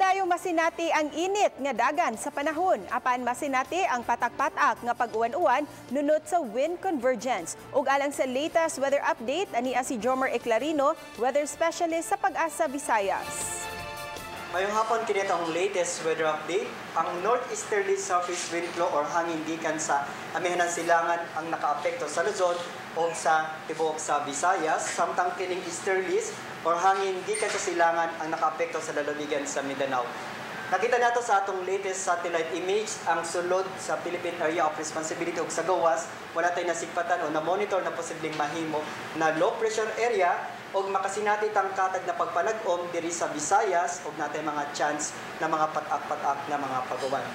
Dili maayo masinati ang init nga dagan sa panahon apan masinati ang patak-patak nga pag-uwan-uwan nunot sa wind convergence. Ug alang sa latest weather update, ania si Jomer Eclarino, weather specialist sa Pag-asa Visayas. Mayong hapon, kini ang latest weather update. Ang northeasterly surface wind flow or hangin gikan sa amihanan silangan ang nakaapekto sa Luzon o sa tibuok sa Visayas, samtang kining easterlies or hangin gikan sa silangan ang nakaapekto sa lalawigan sa Mindanao. Nakita nato sa atong latest satellite image ang sulod sa Philippine Area of Responsibility ug sa gawas, wala tay nasigpatan o na-monitor na posibleng mahimo na low pressure area og makasinati tang katag na pagpanag-om diri sa Visayas ug natay mga chance na mga patak-patak na mga pag-uwan.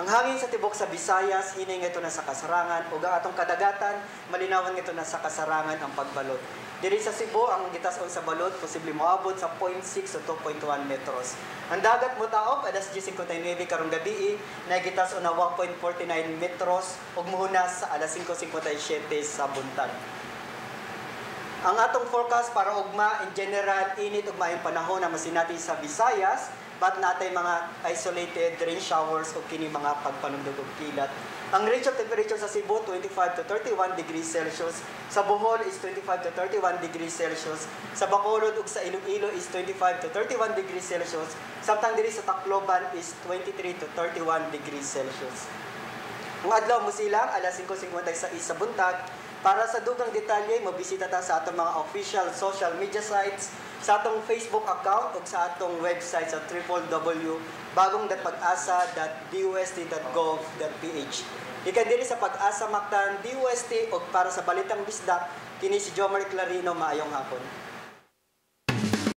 Ang hangin sa tibok sa Visayas hinay ngadto na sa kasarangan ug ang atong kadagatan malinawan ngadto na sa kasarangan ang pagbalot. Diri sa Cebu, ang gitas-on sa balot posible moabot sa 0.6 o 2.1 metros. Ang dagat motaob alas 10:59 karong gabi na gitas-on na 1.49 metros ug muhunas sa alas 5:57 sa buntag. Ang atong forecast para ugma, in general, init ug maayong panahon na masinati sa Visayas, but natay mga isolated rain showers o kini mga pagpanundog og kilat. Ang range of temperature sa Cebu, 25 to 31 degrees Celsius, sa Bohol is 25 to 31 degrees Celsius, sa Bacolod ug sa Iloilo is 25 to 31 degrees Celsius, samtang diri sa Tacloban is 23 to 31 degrees Celsius. Ang adlaw musilang alas 5:56 sa buntag. Para sa dugang detalye, mobisita ta sa atong mga official social media sites, sa atong Facebook account ug sa atong website sa www.bagong.pagasa.dost.gov.ph. Gikan diri sa Pag-asa Mactan, DOST ug para sa Balitang Bisdak, kini si Jomar Clarino, maayong hapon.